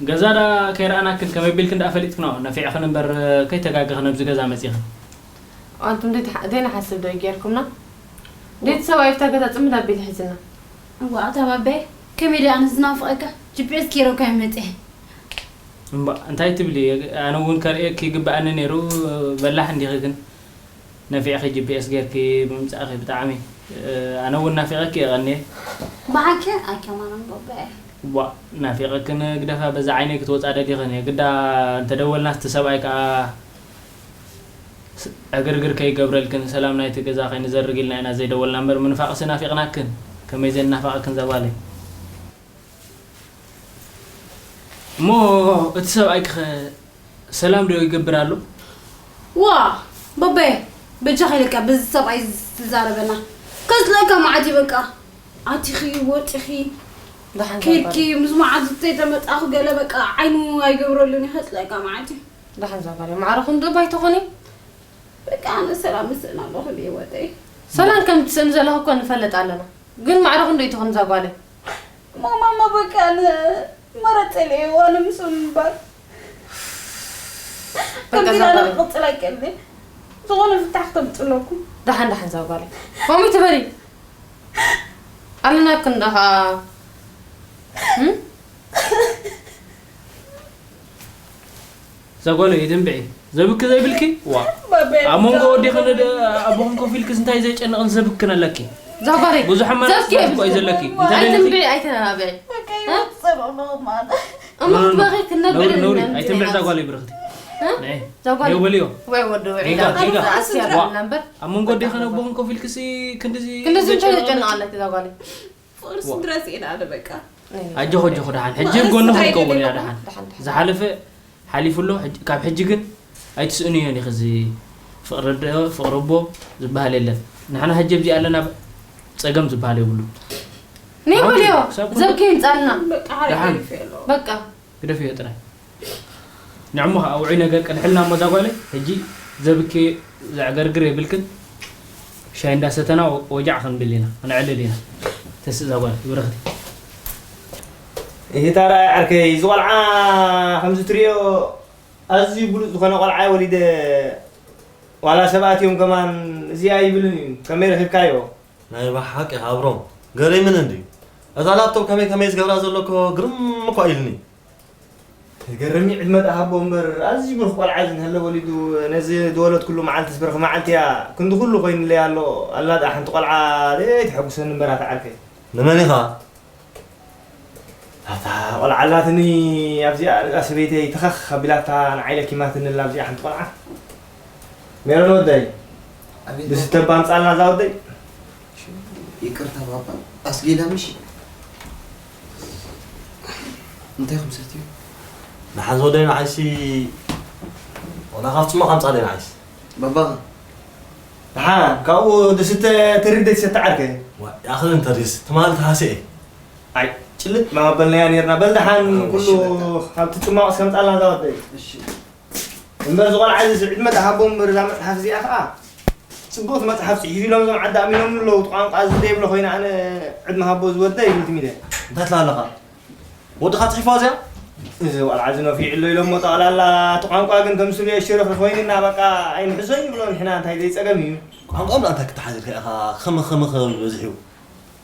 ገዛ ዳ ከይረኣናክን ከመይ ቢልክን ደኣ ፈሊጥክንኦ? ነፊዕኽን እምበር ከይተጋገኽን ኣብዚ ገዛ መጺኽን። ኣንቱም ደይ ትሓ-፣ ደይ ንሓስብ ዶ ጌርኩምና? ደይ ትሰብኣይ ኣብታ ገዛ ጽምድ ኣቢሉ ሒዝና። እዋ፣ ኣታ ባባየ፣ ከመይ ደኣ ኣነ ዝናፍቐካ? ጂ ፒ ኤስ ጌረካ እየ መጺአ። እምባ፣ እንታይ ትብሊ? ኣነ እውን ከርእየኪ ይግብኣኒ ነይሩ፣ በላሕ እንዲኺ ግን። ነፊዕኺ ጂ ፒ ኤስ ጌርኪ ብምምጻእኺ ብጣዕሚ፣ እ፣ ኣነ እውን ናፊቐኪ እየ ቀንየ። ብሓቂ ኣይከማኖም ቦበ። ቧእ፣ ናፊቐክን ግደፋ፣ በዛ ዓይነይ ክትወጻ ደሊኽን እየ። ግዳ እንተደወልናስ እቲ ሰብኣይ ከኣ ስ-፣ ዕግርግር ከይገብረልክን ሰላም ናይቲ ገዛ ከይንዘርግ ኢልና ኢና ዘይደወልና እምበር፣ ምንፋቕሲ ናፊቕናክን። ከመይ ዘይናፍቐክን እዛ ጓለይ። እሞ እቲ ሰብኣይኪኸ ሰላም ዶ ይገብር ኣሎ? ዋ፣ ቦበየ፣ በጃኻ ኢለካ በዚ ሰብኣይ ዝዛረበና። ከጽልአካ መዓት እዩ በቃ። ኣቲኺ፣ ወጺኺ፣ ደሓን ከይድኪ፣ ዘባሪ። ምስ መዓት ዝተይተመጻኹ ገለ በቃ ዓይኑ ኣይገብረሉን እዩ። ከጽልአካ መዓት እዩ። ደሓን ዘባሪ። ማዕረኹም ዶ ባይተኾኒ? በቃ ኣነ ሰላም ምስእን ኣለኹ ብህይወተይ። ሰላም ከም ትስእን ዘለኹ እኮ ንፈልጥ ኣለና። ግን ማዕረኹም ዶ ይትኾን እዛ ጓለይ? ማማማ በቃ ኣነ መረጸ ኢለ እየ ዋላ ምስኡ ምንባር። በቃ ከምዚ እዛ ኢለ ኣነ ጓል ክቕጽል ኣይክእልን። ዝኾነ ፍታሕ ክተምጽእ ኣለኩም። ደሓን ደሓን እዛ ጓለይ። ከምኡ ትበሊ። ኣለና ክንዳ ኸኣ። እም? እዛ ጓለይ ኣይተንብዒ። ዘብኪ ዘይብልኪ? ዋ። ባባይ ኣብ መንጎ ብቻ ወዲኽን ደ-፣ ኣቦኽን ኮፍ ኢልክስ እንታይ ዘጨንቕን ዘብክን ኣለኪ? እዛ ጓለይ ብዙሕ ኣማራጺ ዘብኪ ዘብኪ የብልኪ። እዩ ዘለኪ። እንታይ ደሊኺ? ኣይትንብዒ፣ ኣይተናብዒ። በቃ እ? ይወጽእ ኣለኹ ማለት። እሞ ኖ፣ ኖ፣ ኖ። ክትበኺ ክነብር ነውሪ፣ ነውሪ። ኢና። ኣይትንብዒ እዛ ጓለይ ብርኽቲ። እ? ነይ። እዛ ጓለይ። ነይ በልዮ። ወይ ወዲ ውዒላ። ጌጋ፣ ጌጋ። ኣስያራ ዋ። ነበር። ኣብ መንጎ ኣዴኻን ኣቦኽን ኮፍ ኢልክሲ ክንድዚ ክንድዚ እንታይ ዘጨንቕ? ዘጨንቕ ኣለኪ እዛ ጓለይ? ፍቕሪ ዋ። ስድራ ስኢና ኣነ በቃ። ኣጆኺ፣ ኣጆኺ፣ ደሓን። ሕጂ ዋ፣ ኣብ ጎንኺ እንታይ ክንከውን ኢና፣ ደሊኹም? ደሓን። ደሓን፣ ደሓን። ዝሓለፈ ሓሊፉ ኣሎ። ሕጂ፣ ካብ ሕጂ ግን ኣይትስእንዮን ኢኺ። እዚ ፍቕሪ ኣደ፣ ፍቕሪ ኣቦ ዝበሃል የለን። ንሕና ሕጂ ኣብዚ ኣለና፣ ጸገም ዝበሃል የብሉን። ነይ በልዮ፣ ክሳብ ኩሉ ዘብኪ ይምጻልና። በቃ፣ ሓደ ደሓን። ገሪፈ ኣሎ። በቃ። ግደፍዮ ጥራይ። ንዕሞ ኸዓ ውዑይ ነገር ቅድሕልና እሞ እዛ ጓለይ፣ ሕጂ ዘብኪ ዘዕገርግር የብልክን። ሻሂ እንዳሰተና ወ-፣ ወጃዕ ክንብል ኢና፣ ክንዕልል ኢና። ተስእ እዛ ጓል፣ ብርኽቲ። ይታ ረኣይ ዓርከይ፣ እዚ ቆልዓ ከምዚ ትርእዮ ኣዝዩ ብሉጽ ዝኾነ ቆልዓ ወሊደ፣ ዋላ ሰባት እዮም ከማን እዚኣ ይብልን እዩ። ከመይ ረኺብካዮ? ናይ ብሓቂ ኣብሮም፣ ገሪምኒ እንድዩ። እዛ ላፕቶፕ ከመይ ከመይ ዝገብራ ዘሎ እኮ ግርም እኮ ኢልኒ። ገረሚ ዕድመ ደኣ ሃቦ እምበር፣ ኣዝዩ ብሩኽ ቆልዓ እዚ እንሀለ ወሊዱ፣ ነዚ ዝወለድኩሉ መዓልትስ ብርኽ መዓልቲ እያ። ክንዲ ኩሉ ኮይኑለይ ኣሎ። ኣላ ደኣ ሓንቲ ቆልዓ ደይ ተሐጉሰኒ እምበር ኣታ ዓርከይ። ንመን ኢኻ? ኣታ ቆልዓ ኣላትኒ ኣብዚኣ ርቃ ሰበይተይ ተኸኽ ኣቢላታ ንዓይ ለኪማትኒ ኣላ ኣብዚኣ ሓንቲ ቆልዓ። ሜሮን ወደይ፣ ኣቤት። ብስተ ባምጻልና እዛ ወደይ። ይቅርታ ባባ፣ ኣስጊለ ምሽ። እንታይ ኢኹም ሰትዩ? ንሓን ዝወደይ ንዓይሲ፣ ወላ ካብ ጽማቕ ኣምጻለይ ንዓይሲ። ባባ። ደሓን፣ ካብኡ ድስተ ተሪር ደይ ትሰተ ዓርከ? ዋ፣ ይኣኽል እንተ ድስ፣ ትማሊ ተሃስየ። ኣይ፣ ጭልጥ ማበልናያ ኔርና። በል ደሓን፣ ኣዎ፣ ኩሉ እሺ፣ በቃ። ካብቲ ጽማቕ እስከምጻልና እዛ ወደይ። እሺ። እምበር፣ እዚ ቆልዓ እዚ ዕድመ ደሃቦ እምበር፣ እዛ መጽሓፍ እዚኣ ኸኣ ጽብቕቲ መጽሓፍ ጽሒፉ ኢሎም እዞም ዓዲ ኣሚኖም ኣለዉ። እቲ ቋንቋ እዚ ዘይብሎ ኮይነ ኣነ ዕድመ ሃቦ ዝወደ ይብል ትሚደ። እንታይ ትላ ኣለኻ? ወድኻ ጽሒፍዋ እዚኣ? እዚ ቆልዓ እዚ ነፊዑ ኣሎ ኢሎሞ ጠቕላላ እቲ ቋንቋ ግን ከም ስብዮ ሽርኽ ኮይንና በቃ ኣይንሕዞን ይብሎ ንሕና እንታይ ዘይጸገም እዩ። ቋንቋኦም ደኣ እንታይ ክትሓዝ ኢልካ ኢኻ? ኸመ ኸመ ኸ በዚሑ?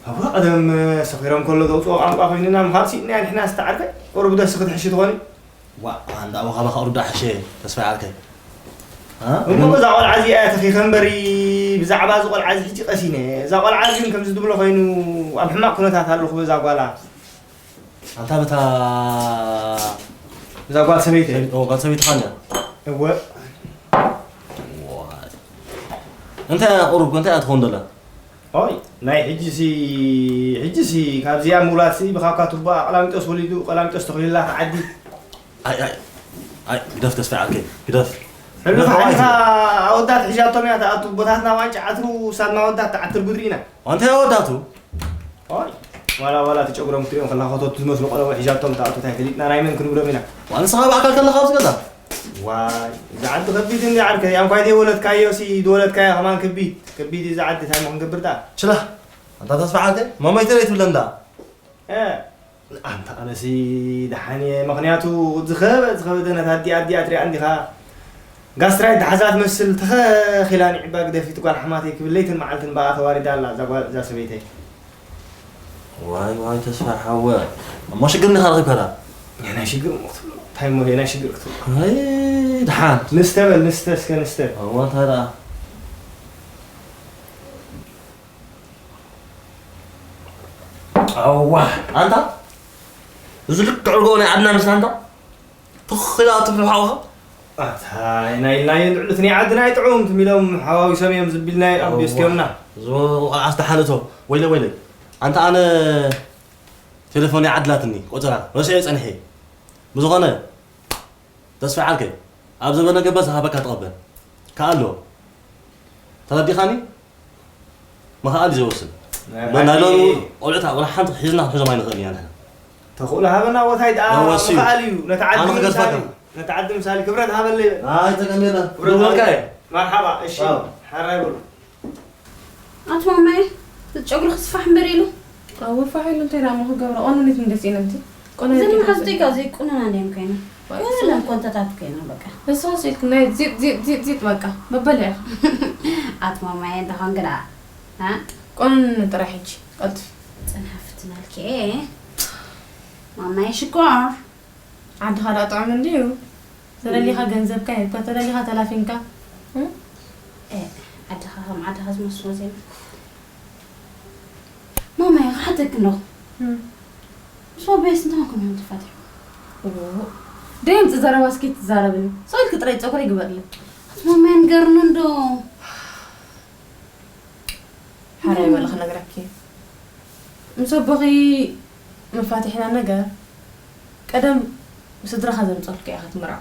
ኣብኡ ቀደም ሰኺሮም ከሎ ዘውጽኦ ቋንቋ ኮይንና ምዃን ስኢንና ንሕና ዝተዓርከ ቁሩብ ደስ ክትሕሺ ትኾኒ። ዋእ፣ ኣንዳ ኣቦኻ ባኻ ሩዳ ሕሸ፣ ተስፋ ይዓርከይ። እ? እሞ እዛ ቆልዓ እዚኣ እያ ተኺኸ እምበሪ፣ ብዛዕባ እዚ ቆልዓ እዚ ሕጂ ቀሲነ። እዛ ቆልዓ ግን ከምዚ ትብሎ ኮይኑ ኣብ ሕማቕ ኩነታት ኣለኹ በዛ ጓላ። ኣንታ በታ እዛ ጓል ሰበይቲ። ሰበይቲ፣ ኦ፣ ጓል ሰበይትኻ እንድያ? እወ። ዋይ። እንታይ እያ ቁሩብ፣ እንታይ እያ ትኸውን ዘላ? ኦይ፣ ናይ ሕጂሲ፣ ሕጂሲ ካብዚኣ ምውላድሲ ብኻብካ ቱባ ኣቕላሚጦስ ወሊዱ፣ ቀላሚጦስ ተኽሊላ ተዓዲ። ኣይ፣ ኣይ፣ ኣይ፣ ግደፍ ተስፋ ዓርከይ፣ ግደፍ። ሕሉፍ ግደፍ፣ ሓሊፋ ኣወዳት ሒዛቶም እያ ትኣቱ፣ ቦታትና ዋንጫ ዓትሩ፣ ሳድና ኣወዳት ትዓትር ጉድሪ ኢና። ኣንታ ኣወዳቱ? ኦይ፣ ዋላ፣ ዋላ እቲ ጨጉሮም ክትሪኦም ከለኻ ኾተቱ ዝመስሉ ቆለቦ ሒዛቶም ትኣቱ፣ እንታይ ፈሊጥና ናይ መን ክንብሎም ኢና? ዋላ ንስኻ ብኣካል ከለኻ ኣብዚ ገዛ? ዋይ፣ እዚ ዓዲ ከቢድ እንዲ ዓርከይ፣ ኣንኳይ ዘይወለድካዮሲ፣ ዝወለድካዮ ከማን ከቢድ፣ ከቢድ እዩ እዚ ዓዲ፣ እንታይ እሞ ክንገብር ደኣ? ችላ፣ ኣንታ ተስፋ ዓርከይ፣ መሞይተ ዘይትብለን ደኣ? እ፣ ኣንታ ኣነሲ ደሓን እየ። ምኽንያቱ ዝኸበ-፣ ዝኸበደ ነታ ኣዲኣ፣ ኣዲኣ ትሪኣ እንዲኻ። ጋስትራይት ደሓዛ ትመስል ተኸኺላ ንዒባ ግደፊት ጓል ሓማተይ ክብል ለይትን መዓልትን ብኣ ተዋሪዳ ኣላ እዛ ጓል፣ እዛ ሰበይተይ። ዋይ ዋይ ተስፋ ሓወ። እሞ ሽግር እንዲኻ ረኺብካ ደኣ? ናይ ሽግር እሞ ክትብሎ። እንታይ እሞ ናይ ሽግር ክትብሎ? ኣይ ደሓን። ንስተ በል፣ ንስተ እስከ ንስተ። እዋ እንታይ ደኣ? ኣዋ ኣንታ እዚ ልክዕ ርጎ ናይ ዓድና ምስላ ኣንታ ትኽላ ትፍሑ ሓውኻ ኣታ ናይ ኢልናዮ ልዕሉት ናይ ዓድና ኣይጥዑም ትም ኢሎም ሓዋዊሶም እዮም ዝቢልናዮ ኣብ ዲዮስትዮምና። ዝቆልዓ ዝተሓለቶ ወይለ ወይለ ኣንታ ኣነ ቴሌፎን ይዓድላትኒ ቆፀራ ረስዐ ፀንሐ ብዝኾነ ተስፋ ዓርከይ ኣብ ዘበነ ገበስ ሃበካ ትቐበል ከኣሎ ተረዲኻኒ። ምኽኣል እዩ ዘወስን። ናይ ናይ ሎሚ ሓቂ። ቆልዑት ወላ ሓንቲ ሒዝና ክንሕዞም ኣይንኽእልን ኢና ንሕና። ተኽእሎ ሃበና፣ ወታይ ደኣ ኣወሲ። ምኽኣል እዩ። ነቲ ዓዲ ኣነ ክገድፈካ። ምሳሌ፣ ነቲ ዓዲ ምሳሌ ክብረት ሃበለይ። ኣይ፣ ተቀሚርና። ክብረት ደወልካ ሃበለይ። እየ። መርሓባ፣ እሺ። ኣዎ። ሓራይ በሉ። ኣቲ ማማየ፣ እቲ ጨጉሪ ክስፋሕ እምበር ኢሉ። ኣዎ፣ ፋሕ ኢሉ እንታይ ደኣ እሞ ክገብሮ? ቆነነት እንደስ ኢለ እንቲ። ቆነነት እዘን ኢለ መሓዙተይ እንቲ። ካብ ዘይቁነና እንድየን ኮይነን። ዋይ፣ ገለ ሰው። ኮንተታት ኮይነን በቃ። ንስኻስ ኢልክናይ ዚጥ፣ ዚጥ፣ ዚጥ፣ ዚጥ በቃ። በበልዕ። ኣቲ ማማየ፣ እንተኾንክ ደኣ። እ? ቆነን ጥራሕ ሕጂ። ቀልጥፊ። ጽንሓ ፍትናልኪ። ማማየ ሽኮር። ዓድኻ ደኣ ጥዑም እንድዩ። ተደሊኻ ገንዘብካ ሂብካ፣ ተደሊኻ ተላፊንካ። እ? እ፣ ዓድኻ ከም ዓድኻ ዝመስሎ ዜና። ማማየ፣ ክሓተኪ ኣለኹ። እ። ምስ ኣቦይ ስንት ኮንኩም ኢኹም ተፋቲሕኩም? ኦ፣ ደየምጽእ ዘረባ እስኪ ትዛረብኒ። ስቕ ኢልኪ ጥራይ ጸጉረይ ግበርለይ። ኣቲ ማማየ ንገርኒ እንዶ። ሓራይ በሊ ክነግረኪ። ምስ ኣቦኺ መፋትሕና ነገር ቀደም ስድራኻ ዘምጸልኩ ኢኻ ክትምርዖ።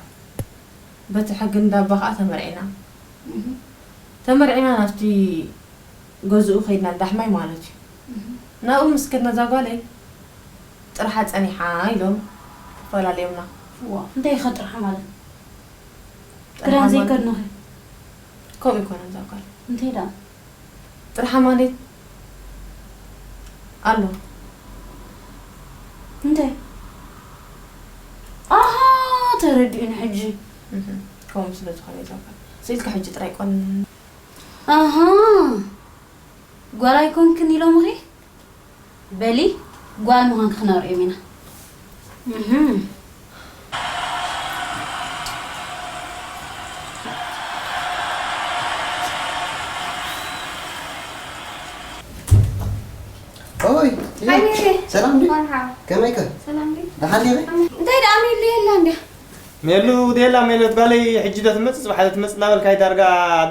በቲ ሕጊ እንዳ ኣባ ኸኣ ተመርዒና። እህ። ተመርዒና ናብቲ ገዝኡ ከይድና እንዳሕማይ ማለት እዩ። እህ። ናብኡ ምስ ከድና እዛ ጓለይ ጥርሓ ጸኒሓ ኢሎም ተፈላለዮምና። ዋ፣ እንታይ ኢኻ ጥርሓ ማለት? ጥርሓ ክዳን ማለት ዘይከድንኺ? ከምኡ ይኮነ እዛ ጓል። እንታይ ደኣ? ጥርሓ ማለት ኣሎ። እንታይ? ኣሃ፣ ተረዲኡኒ ሕጂ። እህ፣ ከምኡ ስለ ዝኾነ እዛ ጓል። ስኢልካ ሕጂ ጥራይ ቆን። ኣሃ፣ ጓል ኣይኮንክን ኢሎምኺ? በሊ፣ ጓል ምዃንኪ ክነርእዮም ኢና። እህ። ኦይ፣ ሓይሚዬ። ሰላም ድዩ? መርሓባ። ከመይከ? ሰላም ድዩ? ደሓን ዲኺ? እንታይ ደኣ ሜሉ የላ እንድያ? ሜሉ ደላ ሜሉ ጓለይ ሕጂ ዶ ትመጽእ ጽባሕ ዶ ትመጽእ እናበልካይ ዳርጋ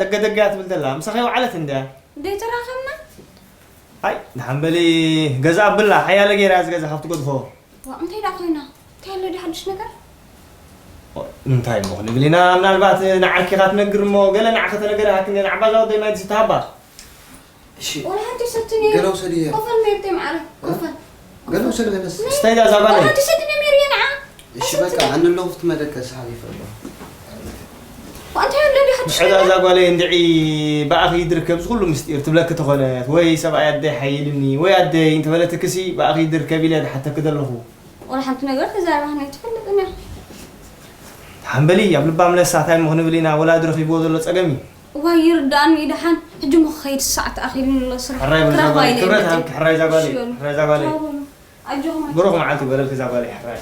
ደገ ደገ እያ ትብል ዘላ። ምሳኺ ወዓለት እንድያ? ደይተራኸብና? ኣይ፣ ደሓን በሊ ገዛ ኣብላ ሓያለ ገይራ እያ ዝገዛ ካብ ትገድፎ። ዋ፣ እንታይ ደኣ ኮይና? እንታይ ኣሎ ድዩ ሓድሽ ነገር? ኦ፣ እንታይ እሞ ክንብል ኢና? ምናልባት ንዓርኪ ኢኻ ትነግር እሞ፣ ገለ ንዓኺ ተነገረ ሃክን ገለ ዓባዛ ወደይ ማይ ትስተ ሃባ። እሺ። ወላ ሓንቲ ሰትኒ። ገለ ውሰድያ። ኮፈን መየብተይ መዓረ፣ ኮፈን። ገለ ውሰድ በለስ። ስታይ ዳ ዛጓለይ። ወላ ሓንቲ ሰትኒ ሜርየ ንዓ። እሺ፣ በቃ፣ ኣነ ኣለኹ፣ ኣብቲ መደቀሲ ሓሊፈ ኣለኹ። እንታይ ኣሎ ድዩ ሓድሽ ዕዳ ነገር? እዛ ጓለይ እንድዒ ብኣኺ ድርከብ ዝኹሉ ምስጢር ትብለኪ ተኾነት፣ ወይ ሰብኣይ ኣደይ ሓይልኒ፣ ወይ ኣደይ እንተበለትክሲ ብኣኺ ድርከብ ኢለ ዝሓተኪ ዘለኹ። ወላ ሓንቲ ነገር ተዛሪባኽኒ ኣይትፈልጥን እያ። ሓምበሊ ኣብ ልባ ምለሳ፣ እንታይ እሞ ክንብል ኢና፣ ወላዲ ረኺብዎ ዘሎ ጸገም እዩ። እዋይ ይርድኣኒ እዩ ደሓን። ሕጂ እሞ ክኸይድ ሰዓት ኣኺሉኒ ኣሎ ስራሕ። ሕራይ በል እዛ ክረኽባ ጓለይ፣ ኢለ ክብረት እየ ሃብኪ፣ ሕራይ እዛ ጓለይ፣ እሺ በሉ። ሕራይ እዛ ጓለይ። ቻው በሉ። ኣጆኹም። ብሩኽ መዓልቲ ይግበረልኪ እዛ ጓለይ፣ ሕራይ።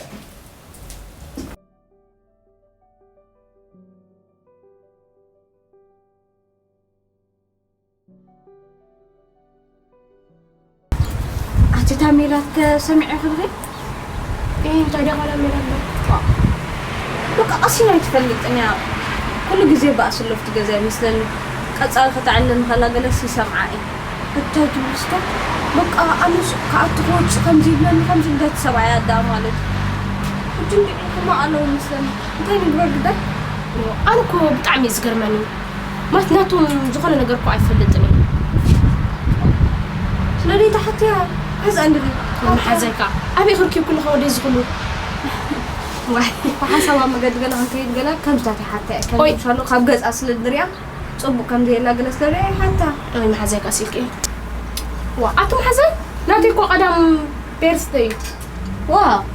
ኣቲ እታ ሜላት ከ ሰሚዐ ክብሪ? እ፣ እንታይ ደኣ ጓል ሜላት? በቃ ቀሲና ኣይትፈልጥን እያ። ኩሉ ግዜ ባእሲ ኣሎ ኣብቲ ገዛ ይመስለኒ። ቀጻሊ ከተዕልል ከላ ገለስ ይሰምዓ እየ። እንታይ ትብል እስከ? በቃ ኣነስ ክኣቱ ክወጽእ ከምዚ ይብለኒ ከምዚ እንደቲ ሰብኣይ ኣዳ ማለት እዩ። ሕጂ እንድዒ ሕማቕ ኣለዎ ይመስለኒ። እንታይ ንግበር ግዳይ? ኣነ እኮ ብጣዕሚ እዩ ዝገርመኒ። ማለት ናቶም ዝኾነ ነገር እኮ ኣይፈልጥን እየ። ስለዚ ተሓትያ ሕዚ እንድዒ። መሓዘካ ኣበይ ክርኪብ ኩሉ ከወደ ዝኽሉ? ዋይ፣ ብሓንሳብ ኣብ መገዲ ገለ ክንከይድ ገለ ከምዚታት ይሓታ እየ። ኦይ። ከም ሻሎ ካብ ገጻ ስለ ዝርያ ጽቡቕ ከም ዘየላ ገለ ስለ ዝርያ ይሓታ። ኣይ መሓዘካ ስልኪ። ዋ፣ ኣቲ መሓዘ ናተይ እኮ ቀዳም ቤርስ እዩ። ዋ፣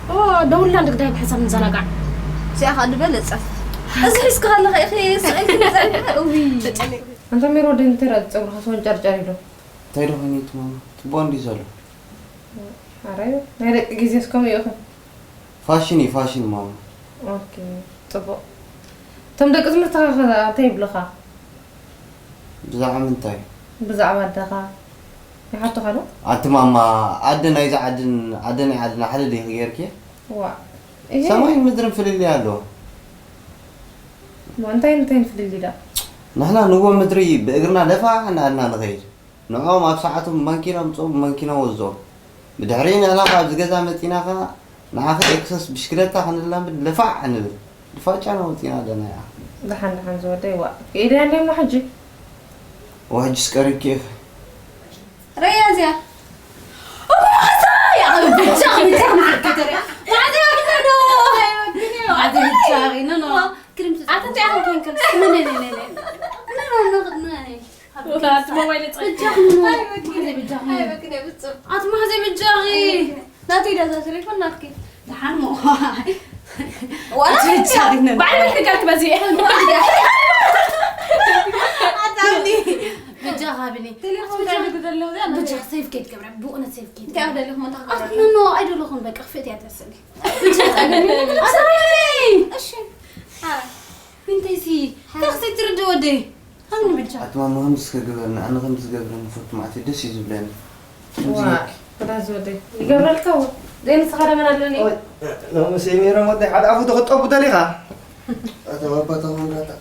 ዋ፣ ደውልና ንግዳይ ብሓሳብ ንዘናጋዕ። እዚኣ ኸኣ ዝበለጸት። እዚ ሒዝካ ኣለኻ ኢኺ ስቕ ኢልኪ ንጸንሐ። እውይ። ተጨኒቑ። ኣንታ ሜሮ፣ ወደ እንታይ ራእቲ ጸጉርኻ ሰወንጨርጨር ኢሉ? እንታይ ዶ ኮይኑ እቲ ማማ? ጽቡቕ እንድዩ ዘሎ። ኣረ፣ ናይ ደቂ ግዜ እስከም ይእኽል። ፋሽን እዩ፣ ፋሽን ማማ። ኦኬ፣ ጽቡቕ። እቶም ደቂ ትምህርትኻ ኸ እንታይ ይብሉኻ? ብዛዕባ ምንታይ? ብዛዕባ ኣደኻ ይሓቱኻ ዶ? ኣቲ ማማ፣ ኣደ ናይዛ ዓድን ኣደ ናይ ዓድና ሓደ ዲኺ ጌርኪ? ዋእ፣ እሄ። ሰማይን ምድርን ፍልልይ ኣለዎ። እሞ እንታይ እንታይ ፍልልይ ዳ? ንሕና ንዎ ምድሪ ብእግርና ደፋዕ እናበልና ንኸይድ። ንዕኦም ኣብ ሰዓቶም ብማንኪና ኣምጽኦም ብማንኪና ወዝኦም። ብድሕሪ ንሕና ካብ ዝገዛ መጺና ኸኣ ንዓኺ ኤክሰስ ብሽክለታ ክንላመድ ለፋዕ ንብል። ድፋጫና ወጺና ኣለና እያ። ደሓን ደሓን ዝወደይ ዋእ። ከይደ ኣለና ሕጂ። ወሕጅስ ቀሪብኪ ኢኺ። ረያ እዚኣ። እሞ ኸሳ ያ ብቻ ብቻ ማዕከተረ። ማዕደ ወግነ ዶ። ማዕደ ብቻ ሪነ ኖ። ክሪም ኣታ እንታይ ኣኹም ኮንክም? ነ ነ ነ ነ። ነ ነ ነ ነ። ወላ ኣቲ ሞባይል ጸ- በጃኺ ሞ። ኣይ፣ በኪ። ማሕዘይ በጃኺ። ኣይ፣ በኪ፣ ነይ ብጽም። ኣቲ ማሕዘይ በጃኺ። ናተይ ዳዛ ቴሌፎን ናትኪ። ደሓን ሞ። ዋላ ኣቲ በጃኺ ነ። ባዕል በኪ ጋር ትበዚ። ኣታኒ። በጃኻ ብኒ። ቴሌፎን ኣቲ በጃኻ። ጋር ልግደለው ያ በጃኻ ሴፍ ኬት ገብረ። ብእውነት ሴፍ ኬት እንታይ ገብረ። ኣደለኹም እንታይ ኣቲ ክገብረ? ኖ፣ ኖ፣ ኣይደለኹም በቃ ክፍእት እያ ትመስል። በጃኻ ብኒ። ኣቲ እሺ። ሓ። ምንታይ ሲ? ሓ። ታክሲ ትርድ ወደይ። ሃምኒ ብቻ። ኣቲ ማማ ከምዚ እስከ ግበርኒ፣ ኣነ ከምዚ ዝገብረኒ ፈቱ ማዕት ደስ እዩ ዝብለኒ። ከምዚ ዋ፣ ጌርኪ። ክዳን ዝወደይ። ይገብረልካ እዎ። ዘይንስኻ ደመና ኣለኒ። ኦይ፣ ሎሚ ሴሚሮም ወደይ ሓደ ኣፉ ተኽጠቡ ደሊኻ? ኣታ ባባ ተኾንካታ።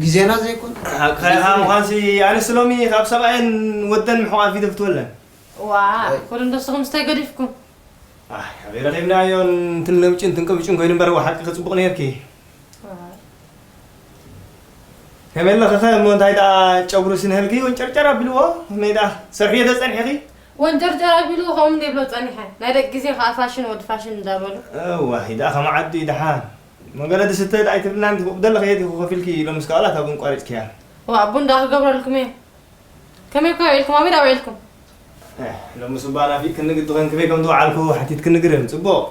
ግዜና ዘይኮን። ሓቅኻ ኢኻ ምዃንሲ ኣነስ ሎሚ ካብ ሰብኣየን ወደን ምሕቋፍ ይደፍትወለን። ዋ፣ ኣይ። ኩሉ እንደስኹም ስታይ ገዲፍኩም። ኣይ፣ ኣበይ ረኺብናዮ? እንትን ለምጭ እንትን ቅብጭን ኮይኑ እምበር፣ ሓቂ ክጽቡቕ ነይርኪ። ኣይ። ከመይ ኣለኺ ኸ? እሞ እንታይ ደኣ ጨጉሪ ስንህልኪ ወንጨርጨር ኣቢልዎ? ከመይ ደኣ ሰርሕዮ ተጸኒሕኺ? ወንጨርጨር ኣቢልዎ ከምኡ እንደ ይብሎ ጸኒሐ። ናይ ደቂ ግዜ ኸኣ ፋሽን ወዲ ፋሽን እንዳበሉ። እዋይ፣ ደኣ ከም ዓዱ እዩ ደሓን። እሞ ገለ ድስተ ደኣ ኣይትብልና፣ እንዲ ክቡእ ደለኺ እየ ዲኹ ከፊልኪ፣ ሎምስ ከኣ ዋላ እታ ቡን ቋሪጽክያ። ዋ፣ ቡን ደኣ ክገብረልኩም እየ። ከመይ እኮ ውዒልኩም? ኣበይ ደኣ ውዒልኩም? ኤህ፣ ሎምስ እባ ናፊቅክኒ ግዲ ኾይንኪ፣ በይ ከም ዝወዓልኩ ሓቲትክኒ ግርም። ጽቡቕ።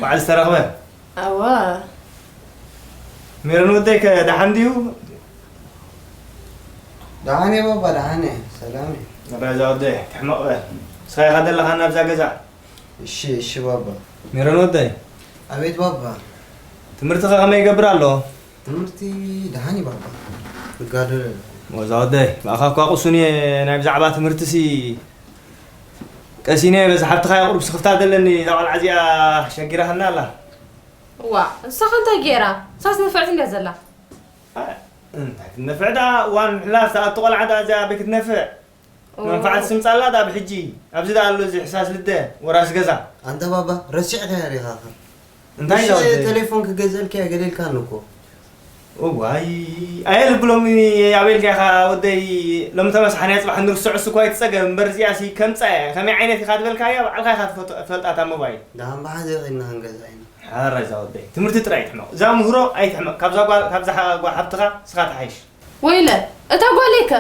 በዓል ዝተረኽበ። ኣዋ። ሜሮን ወደይ ከ ደሓን ድዩ? ደሓን እየ ባባ፣ ደሓን እየ። ሰላም እየ። ራዛ ወደይ፣ ትሕመቕ በል። ንስኻ ኢኻ ዘለኻ ናብዛ ገዛ። እሺ፣ እሺ ባባ። ሜሮን ወደይ። ኣቤት ባባ። ትምህርትኻ ከመይ ይገብር ኣሎ? ትምህርቲ ደሓን እዩ ባባ። እጋደል ኣለኹ። ወዛ ወደይ፣ ብኣኻ እኳ ቅሱን እየ፣ ናይ ብዛዕባ ትምህርትሲ ቀሲነ እየ፣ በዛ ሓብትኻ እያ ቁሩብ ስኽፍታ ዘለኒ፣ እዛ ቆልዓ እዚኣ ሸጊራትና ኣላ። እዋ፣ ንሳኸ እንታይ ገይራ? ንሳስ ንፍዕቲ እንድያ ዘላ። ኣይ፣ እንታይ ክትነፍዕ ደኣ፣ እዋን ምሕላፍ ዝኣቱ ቆልዓ ደኣ እዚኣ ኣበይ ክትነፍዕ? ኦ። መንፈዓት ስምጻላ ደኣ ብሕጂ፣ ኣብዚ ደኣ ኣሎ እዚ ሕሳስ ልደ፣ ወራሲ ገዛ። ኣንታ ባባ፣ ረሲዕካያ ዲኻ ኸ? እንታይ ምሽ ኢላ ወደይ? ቴሌፎን ክገዝኣልኪ እያ ገለ ኢልካኒ እኮ። እዋይ፣ ኣየ ልቢ ሎሚ ኣበይ ኢልካ ኢኻ ወደይ? ሎሚ ተመሳሓንያ ጽባሕ ንርስዖስ እኮ ኣይትጸገም እምበር፣ እዚኣሲ ከምጻ እያ። ከመይ ዓይነት ኢኻ ዝበልካያ፣ ባዕልኻ ኢኻ ትፈቶ-፣ ትፈልጣ እታ ሞባይል። ደሓን ብሓዘ ኸይድና ክንገዝኣ ኢና። ሓራይ እዛ ወደይ፣ ትምህርቲ ጥራይ ትሕመቕ። እዛ ምህሮ ኣይትሕመቕ። ካብዛ ጓል፣ ካብዛ ሓ-፣ ጓል ሓብትኻ ንስኻ ትሓይሽ። ወይለ፣ እታ ጓለይ ከ?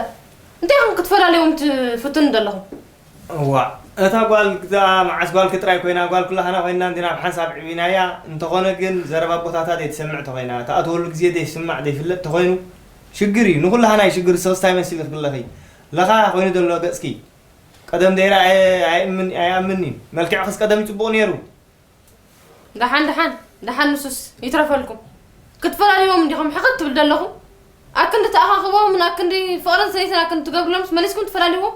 እንታይ ኢኹም ክትፈላልይዎም ትፍትኑ ዘለኹም? እዋእ፣ እታ ጓል ደኣ መዓስ ጓልኪ ጥራይ ኮይና፣ ጓል ኩላህና ኮይንና እንዲና ብሓንሳብ ዕቢናያ። እንተኾነ ግን ዘረባ ኣቦታታ ዘይትሰምዕ ተኾይና፣ ትኣትወሉ ግዜ ዘይስማዕ ዘይፍለጥ ተኾይኑ ሽግር እዩ። ንኹላህና እዩ ሽግር። ንስኽስ እንታይ መሲልኪ ዘለኺ? ለኻ ኮይኑ ዘሎ ገጽኪ። ቀደም ደይራ ኣየ-፣ ኣይእምን-፣ ኣይኣምንን እዩ። መልክዕኽስ ቀደም እዩ ጽቡቕ ነይሩ። ደሓን፣ ደሓን፣ ደሓን ንሱስ ይትረፈልኩም። ክትፈላልይዎም እንዲኹም ሕኽት ትብል ዘለኹም? ኣክንዲ ተኣኻኽቦምን ኣክንዲ ፍቕርን ሰይትን ኣክንዲ ትገብርሎምስ መሊስኩም ትፈላልይዎም?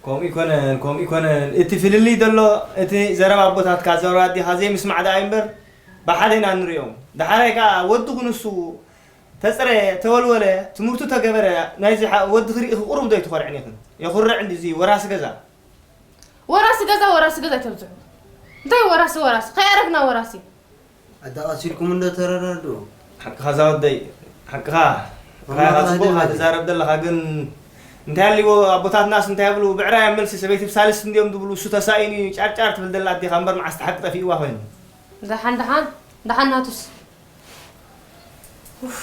ከምኡ ይኮነን፣ ከምኡ ይኮነን። እቲ ፍልልይ ዘሎ፣ እቲ ዘረባ ኣቦታትካ ዘረባ ኣዴኻ ዘይምስማዕ ደኣ እዩ እምበር፣ ብሓደ ኢና ንሪኦም። ደሓራይ ከኣ ወድኹ ንሱ ተጽረ፣ ተወልወለ፣ ትምህርቱ ተገበረ፣ ናይዚ ሓ-፣ ወዲ ክርኢ ቁሩብ ዶ ኣይትኾርዕን ኢኽን? የኹርዕ እንዲ እዚ ወራሲ ገዛ። ወራሲ ገዛ፣ ወራሲ ገዛ ኣይተብዝሑ። እንታይ ወራሲ፣ ወራሲ? ከይኣረግና ወራሲ። ኣዳቓሲልኩም እንዶ ተረዳድኡ። ሓቅኻ እዛ ወደይ፣ ሓቅኻ። ሓቅኻ ወላሂ ጽቡቕ ኢኻ ኣይደለም። ትዛረብ ዘለኻ፣ ግን እንታይ ኣልዎ ኣቦታትናስ እንታይ ይብሉ? ብዕራይ ኣብ መልሲ ሰበይቲ ብሳልስቲ እንድዮም ዝብሉ፣ እሱ ተሳኢኑ እዩ ጫርጫር ትብል ዘላ ኣዴኻ እምበር መዓስ እቲ ሓቂ ጠፊእዋ ኮይኑ? ደሓን፣ ደሓን፣ ደሓን ናቱስ። ኡፍ፣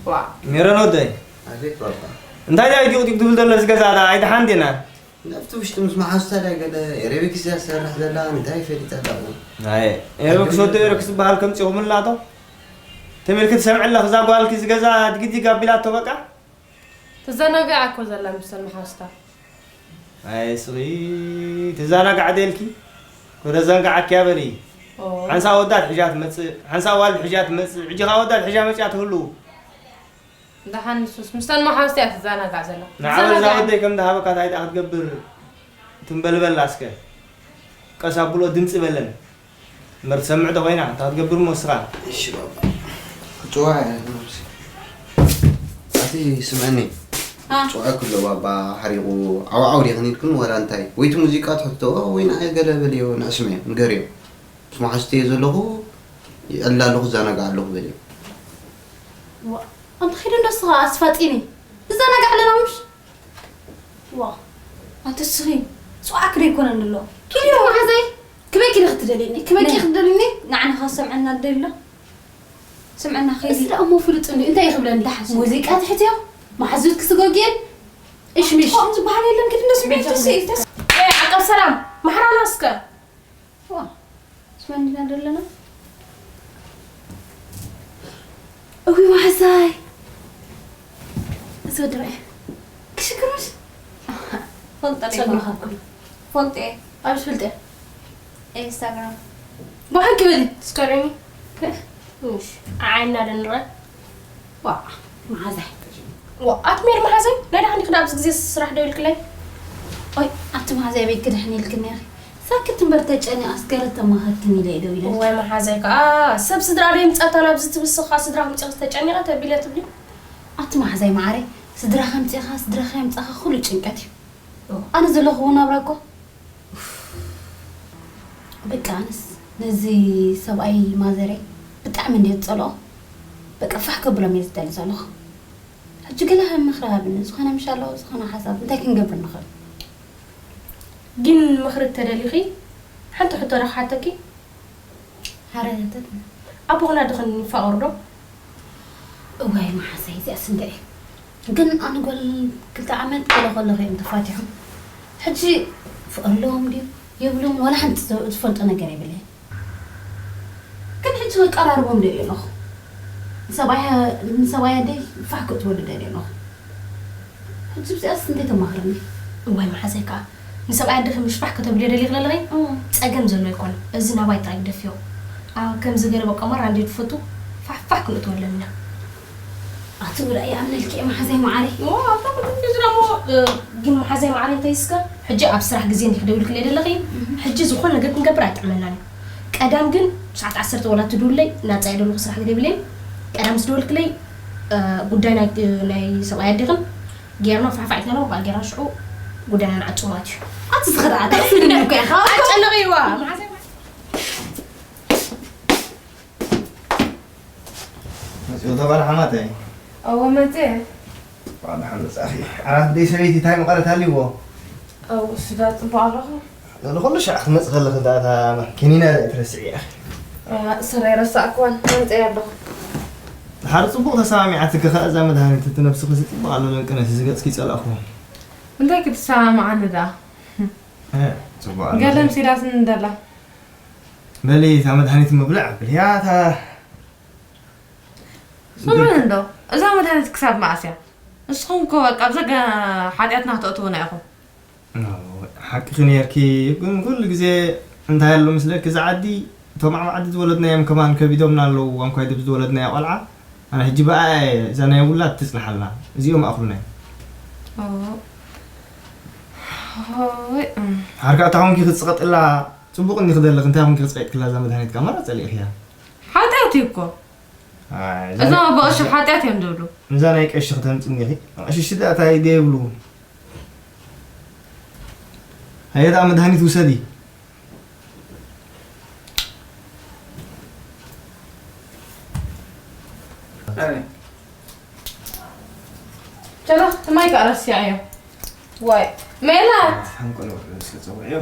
ባ። ሜሮን ወደይ። ኣቤት ባባ። እንታይ ደኣ ዲቕ ዲቕ ትብል ዘሎ እዚ ገዛ ደኣ ኣይደሓን ዲና? ኣብቲ ውሽጢ ምስ መሓዙታ ድያ ገለ ኤሮቢክስ እያ ትሰርሕ ዘላ፣ እንታይ ፈሊጣ ደኣ? ኣይ፣ ኤሮቢክስ ወዲ ኤሮቢክስ ዝበሃል ከምጺኹምላ ዶ? ተመልክት ሰምዕላ፣ እዛ ጓልኪ እዚ ገዛ ድግዲግ ኣቢላቶ በቃ። ትዘናጋዕ እኮ ዘላ ምስል መሓዙታ። ኣይ፣ ስኺ ትዘናጋዕ ደልኪ? ኮደ ዘንጋዓኪ ኣበሊ። ኦ። ሓንሳ ወዳት ሕጃ ትመጽእ፣ ሓንሳ ዋልድ ሕጃ ትመጽእ፣ ሕጂ ኸኣ ወዳት ሕጃ መጽያ ትህሉ። ደሓን ንሱስ፣ ምስተን መሓዙቲ እያ ትዘናጋዕ ዘላ። ንዓበል እዛ ትዘናጋዕ። ወደይ ከም ዝሃበካ እንታይ ደኣ ክትገብር? ትንበልበል ኣስከ። ቀስ ኣብሎ ድምጺ በለን። እምበር ትሰምዕ ዶ ኮይና? እንታይ ክትገብር እሞ እስኻ? እሺ ባባ። ክጽዋዕ እያ ነብሲ። ኣቲ ስምዐኒ። አ። ጽዋዕ ክሎ ባባ ሓሪቑ ዓውዓው ዲኽን ኢልክን ወላ እንታይ? ወይ እቲ ሙዚቃ ትሕቶ ወይ ንዓይ ገለ በልዮ ንዕስመዮ ንገርዮ። ምስ መሓዙተይ ዘለኹ ይዕልል ኣለኹ፣ እዘናጋዕ ኣለኹ በልዮ። ዋ፣ ኣንተ ኺዱ እንዶ እስኻ ኣስፋጢኒ። ንዘናጋዕ ኣለና ምሽ? ዋ፣ ኣንተ ስኺ፣ ጽዋዕክ ዶ ኣይኮነን ኣሎ? ኪዲ ዶ መሓዘይ? ክበኪ ዶ ክትደልኒ? ክበኪ ነይ። ክትደልኒ? ንዓና ኸሰምዐና ደሎ። ስምዐና ኸይዲ። እዚ ደኣ እሞ ፍሉጥ እንዲ፣ እንታይ ይኽብለኒ ደሓን? ሙዚቃ ትሕትዮ፣ መሓዙት ክስጎግየን፣ እሽምሽ። ከምኡ ዝበሃል የለን፣ ኪዲ እንዶ ስምዒት በጃ ተስኢ፣ ተስ-፣ ኤ፣ ዓቃብ ሰላም፣ ማሕራና እስከ። ዋ፣ ስመን ዲና ደለና? እዊ መሓዛይ። እዚ ወዲ ርኣይ። ክሽክርሽ? ፈልጠ ጸጉሪ ዲኻ? ካብኩም። ፈልጠ። ኣብ ዝፍልጠ። ኢንስታግራም። ብሓቂ በሊ። እስከ ርእኒ። ከ? እሺ። ዓይና ደንረ። ዋ፣ መሓዛይ። ዋ፣ ኣቲ ሜሪ መሓዘይ፣ ናይ ደሓን ዲኺ? ኣብዚ ግዜ ስራሕ ዶ ኢልክለይ? ኦይ፣ ኣቲ መሓዛይ፣ ኣበይ ክድሕን ኢልክኒ ኢኺ? ሳክት እምበር፣ ተጨኒቐስ ገለ ተማኸርክን ኢለ እየ ደው ኢለ። እዋይ፣ መሓዛይ ከኣ ሰብ ስድራ ዶ ይምጻታ ናብዚ ትብስኻ ስድራ ኣምጺኻ ተጨኒቐ ተቢለ ትብሊ? ኣቲ መሓዛይ መዓረይ፣ ስድራኻ ኣምጺኻ፣ ስድራኻ የምጻኻ፣ ኩሉ ጭንቀት እዩ። ኦ። ኣነ ዘለኹዎ ናብራ እኮ በቃ ኣነስ ነዚ ሰብኣይ ማዘረይ ብጣዕሚ እንድየ ዝጸልኦ። በቃ ፋሕ ከብሎም እየ ዝደሊ ዘለኹ። ሕጂ ገለ ምኽሪ ሃብኒ፣ ዝኾነ ምሻሎ፣ ዝኾነ ሓሳብ እንታይ ክንገብር ንኽእል? ግን ምኽሪ ተደሊኺ ሓንቲ ሕቶ ዶ ክሓተኪ? ሃረተት ኣቦኽን ኣደኽን ይፋቐሩ ዶ? እዋይ መሓዛይ፣ እዚኣስ እንድዒ። ግን ኣነ ጓል ክልተ ዓመት ገለ ከለኹ እዮም ተፋቲሖም። ሕጂ ፍቕሪ ኣለዎም ድዩ የብሉን ዋላ ሓንቲ ዝ-፣ ዝፈልጦ ነገር የብለይን። ግን ሕጂ ከቀራርቦም ደልየ ኣለኹ። ንሰብኣያ-፣ ንሰብኣይ ኣደይ ፋሕ ክትብሉ ደልየ ኣለኹ። ሕጂ ብዚኣስ እንታይ ተማኽርኒ? እዋይ መሓዛይ ከኣ፣ ንሰብኣይ ኣደኺ ምሽፋሕ ከተብልዮ ደሊኺ ዘለኺ? እም። ጸገም ዘሎ ኣይኮነን። እዚ ናባይ ጥራይ ግደፍዮ። ኣ፣ ከምዚ ገለ በቃ ማራ እንድዩ ትፈቱ፣ ፋሕ ፋሕ ክንእትወለን ኢና። ኣቲ ውዳእ ይኣምነልኪ እየ መሓዛይ መዓረይ። ዋ፣ ኣታ ክትንዲ ዝረሞ፣ እ፣ ግን መሓዛይ መዓረይ እንታይ እስከ፣ ሕጂ ኣብ ስራሕ ግዜ እንዲኺ ደውልክለይ ዘለኺ፣ እም። ሕጂ ዝኾነ ነገር ክንገብር ኣይጥዕመናን እዩ። ቀዳም ግን ሰዓት ዓሰርተ ወላ ትድውለይ፣ ናጻ እየ ዘለኹ ስራሕ ግዜ የብለይን። ቀዳም ምስ ደወልክለይ፣ እ፣ ጉዳይ ናይ፣ ናይ ሰብኣይ ኣዴኽን ጌርና ፋሕፋሕ ኢልናሎም፣ በቃ ጌርና ሽዑ ጉዳይና ንዓጹ ማለት እዩ። ኣቲ ዝኽርኣት ኣስልኒ እኮ ኢኻ። ኣጨነቒዋ፣ መሓዛይ። መጺኡ ተባል ሓማተይ። እወ፣ መጺኤ። ባል ሓመጻኺ። ዓራት ደይ ሰበይቲ እንታይ መቐረት ኣልዎ? ኣው፣ ስጋ ጽቡቕ ኣለኹ። ንኹሉ ሻዕ ክትመጽእ ከለኺ፣ እታ፣ እታ ኪኒና ትረስዒ ኢኺ። እ፣ ስረ ኣይረሳዕኩዋን፣ መምጽኤ ኣለኹ። ድሓር ጽቡቕ ተሰማሚዓትኪ ከኣ እዛ መድሃኒት፣ እቲ ነብስኺ ጽቡቕ ኣሎ፣ ለንቅነስ፣ እዚ ገጽኪ ይጸላእኩዎ። እንታይ ክትሰማምዓኒ ደኣ? እ፣ ጽቡቕ ኣሎ። ገለ ምሲላትኒ እንደላ። በሊ፣ እታ መድሃኒት ምብላዕ ኣብልያ፣ እታ ስምዑኒ እንዶ፣ እዛ መድሃኒት ክሳብ መኣስ እያ? ንስኹም እኮ በቃ ኣብ ዘገ ሓጢኣትና ከተእትዉና ኢኹም። ሓቅኺ ነይርኪ፣ ግን ኩሉ ግዜ እንታይ ኣሎ ምስለኪ፣ እዛ ዓዲ፣ እቶም ኣብ ዓዲ ዝወለድናዮም ከማን ከቢዶምና ኣለዉ፣ ዋንኳይ ድብ ዝወለድናዮ ቆልዓ። ኣነ ሕጂ ብኣየ እዛ ናይ ውላድ ትጽንሓልና፣ እዚኦም ኣኽሉና እዮም። ኦ፣ ሆይ፣ እም። ሓርካ እታ ኾንኪ ክትጽቐጥላ፣ ጽቡቕ እንዲኺ ዘለኺ፣ እንታይ ኾንኪ ክትጽቐጥክላ እዛ መድሃኒት፣ ከማን ጸሊእኽያ። ሓጢኣት እዩ እኮ። ኣይ፣ እዛ እዞም ኣቦ ቀሺ ሓጢኣት እዮም ዝብሉ። እዛ ናይ ቀሺ ክተምጽ እኒኺ። ቀሺ ሽዳ እንታይ ደይብሉ። ሃየ ደኣ መድሃኒት ውሰዲ። ኣይ። ቸላ፣ ማይ ከኣ ረሲዐዮ። ዋይ፣ ሜላት! ሓንቆሎ እስከ ጸውዕዮ።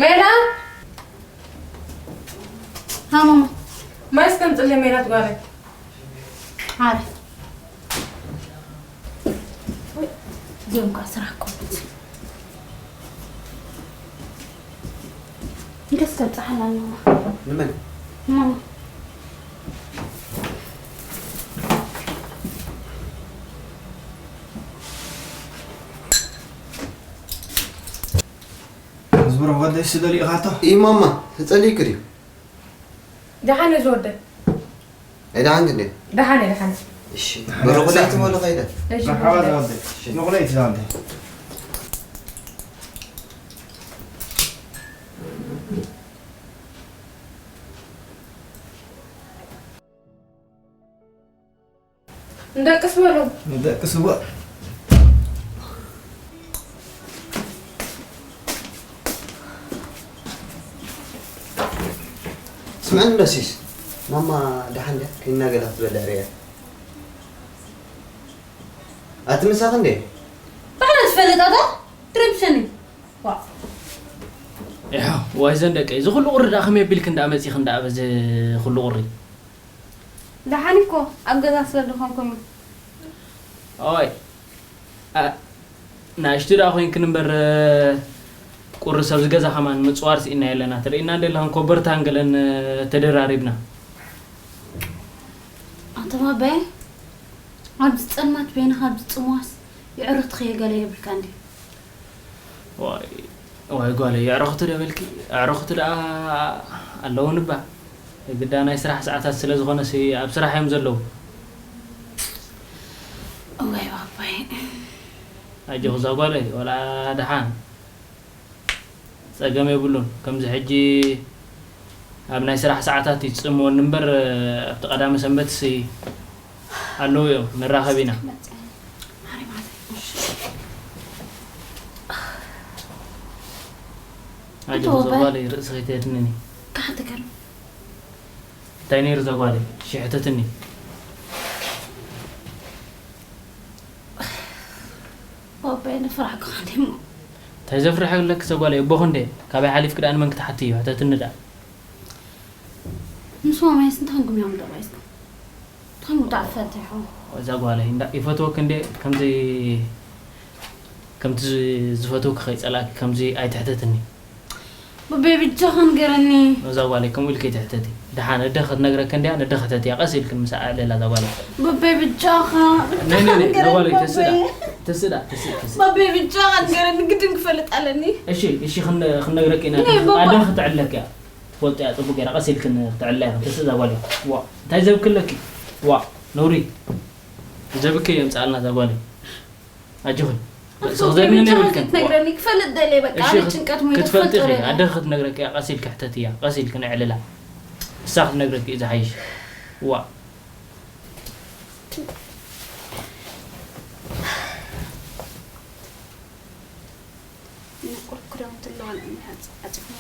ሜላት! ሃ፣ ማማ። ማይ እስከ ምጽለይ ሜላት ጓለይ። ሓረ። ወይ፣ እዚኦም ከኣ ስራሕ ኮነት። ኢደስ ከብጽሓና ኣለዋ። ንመን? ማማ። መዝሙር ወደይ ስደሊ ኢኻቶ? ኢ ማማ፣ ተጸሊእክ ድዩ? ደሓን እዩ ዝወደይ። ኣይደሓንክ እንዴ? ደሓን እየ፣ ደሓን። እሺ። ደሓን በረኹ እየ። ለይቲ ሞለ ኸይደ። እሺ፣ መርሓባ ዝወደይ። ዝወደይ። እሺ። መቑለይ እቲ ዝወደይ። ንደቅስ በሉ። ንደቅስ እወ። ስምዕኒ ደሲስ፣ ማማ ደሓን ድያ? ከይና ገላ ክትበልዕ ርእያ። ኣቲ ምሳኺ እንዴ? ባዕላ ትፈልጥ ኣታ? ትረብሸኒ። ዋ። ያው፣ ዋይ ዘን ደቀይ፣ እዚ ኩሉ ቁሪ ደኣ ከመይ ኣቢልክን ደኣ መጺኽን ደኣ በዚ ኩሉ ቁሪ? ደሓን እኮ ኣብ ገዛ ስለ ዝኾንኩም እዩ። ኦይ፣ ኣ-፣ ንእሽቱ ደኣ ኮይንክን እምበር፣ ቁሪ ሰብ ዝገዛ ከማን ምጽዋር ስኢና የለና። ትርእይና እንደ ኣለኽን ኮበርታን ገለን ተደራሪብና። ኣንተ ባባይ፣ ኣብዚ ጸልማት በይንኻ ኣብዚ ጽምዋስ የዕሩኽቲ ከየገለ የብልካ እንድዩ። ዋይ፣ ዋይ ጓለይ፣ የዕሩኽቲ ዶ በልኪ? ኣዕሩኽቲ ደኣ ኣለዉን እባ። ግዳ ናይ ስራሕ ሰዓታት ስለ ዝኾነሲ ኣብ ስራሕ እዮም ዘለዉ። እዋይ ባባይ። ኣጆኺ እዛ ጓለይ፣ ወላ ደሓን። ጸገም የብሉን። ከምዚ ሕጂ ኣብ ናይ ስራሕ ሰዓታት ይጽምወኒ እምበር፣ ኣብቲ ቀዳመ ሰንበትሲ ኣለዉ እዮም፣ ንራኸብ ኢና። ኣጆኺ እዛ ጓለይ፣ ርእሲ ከይትሄድንኒ። እንታይ ነይሩ እዛ ጓለይ? እሺ፣ ሕተትኒ። ባባይ፣ ንፍራሕካ እንዴ እሞ? እንታይ ዘፍርሕ ኣለኪ እዛ ጓለይ? ኣቦኺ እንዴ? ካበይ ሓሊፍኪ ደኣ ንመን ክትሓቲ እዩ? ሕተትኒ ደኣ። ንስዋ ማይስ እንታይ ኾንኩም እዮም ደባይስኩም? እንታይ ኾንኩም ደኣ ፈቲሑ? እዛ ጓለይ፣ እንዳ ይፈትወኪ እንዴ? ከምዚ፣ ከምቲ ዝ-፣ ዝፈትወኪ ከይጸላእኪ ከምዚ ኣይትሕተትኒ። በበይ ብጃኻ ንገረኒ። እዛ ጓለይ ከምኡ ኢልኪ ኣይትሕተቲ። ደሓን ኣደ ክትነግረኪ እንድያ፣ ነደ ሕተትያ፣ ቀስ ኢልክን ምስ ኣዕለላ እዛ ጓለይ። በበይ ብጃኻ፣ ነይ፣ ብጃኻ ነይ፣ ነይ፣ እዛ ንገረኒ ጓለይ ተስእ ደኣ፣ በበይ። ተስእ ደኣ፣ ተስእ፣ ተስእ። በበይ ብጃኻ ንገረኒ፣ ግድን ክፈልጥ ኣለኒ። እሺ፣ እሺ፣ ክን-፣ ክንነግረኪ ኢና። ነይ፣ በባ። ኣደ ክትዕለኪ እያ። ትፈልጦ እያ፣ ጽቡቅ ገይራ፣ ቀስ ኢልክን ክትዕለያ ኢኽን። ተስእ እዛ ጓለይ። ዋ፣ እንታይ ዘብኪ ኣለኪ? ዋ፣ ነውሪ። ዘብኪ የምጽኣልና እዛ ጓለይ። ኣጆኺ። ርእሲ ኣቶ ክዘድኒ ቢቢቻ የብልክን። ክትነግረኒ ክፈልጥ ደልየ፣ በቃ፣ እሺ፣ ኣነ ክት-፣ ጭንቀት ሞይተ ክትፈልጢ ክፈልጥ ኢኺ። ደልየ። ኣደ ክትነግረኪ እያ፣ ቀስ ኢልኪ ሕተትያ፣ ቀስ ኢልኪ ንዕልላ። እሳ ክትነግረኪ እዩ ዝሓይሽ። ዋ። ንቁር ክዳውንቲ ኣለዋ፣ ንዓኒ ሓጽ-፣ ሓጽፍና።